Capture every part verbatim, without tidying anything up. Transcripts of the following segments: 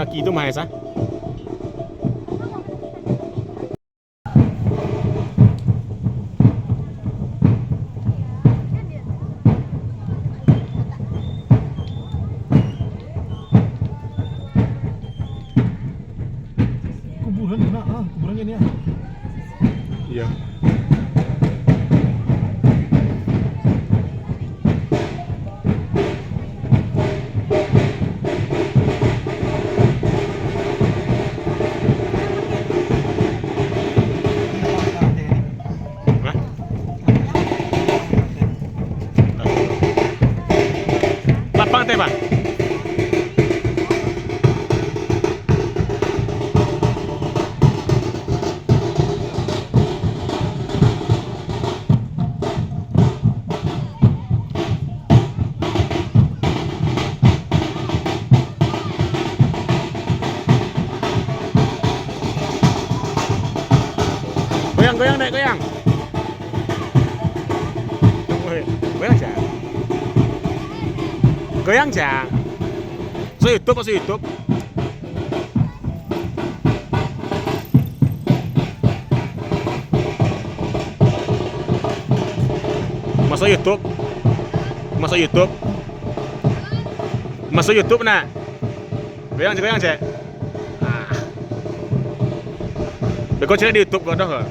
Itu mah, Esa. Kuburan nak ah, kuburan gini ah. Iya. Hah? Lapang teh, Bang. Goyang, goyang, Dek, goyang. Goyang, Cak. Goyang, Cak. Masuk YouTube, masuk YouTube. Masuk YouTube. Masuk YouTube. Masuk YouTube, nak. Goyang, goyang, Cek. Ah. Beko cek di YouTube kok doh kok.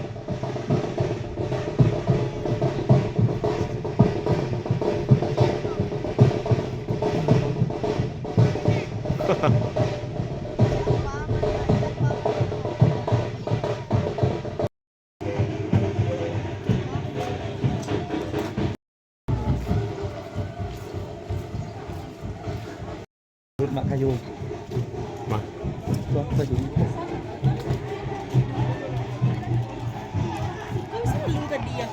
Urut mak kayo. Mah. Tuh, apa sih? Kau saling tadi ya.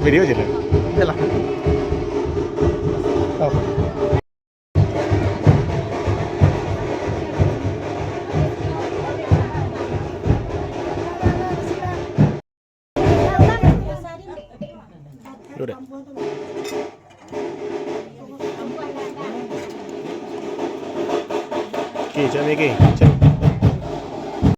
Video aja lah. Iyalah. Oh. Yo dah. Oke, cak ni, oke. Cak.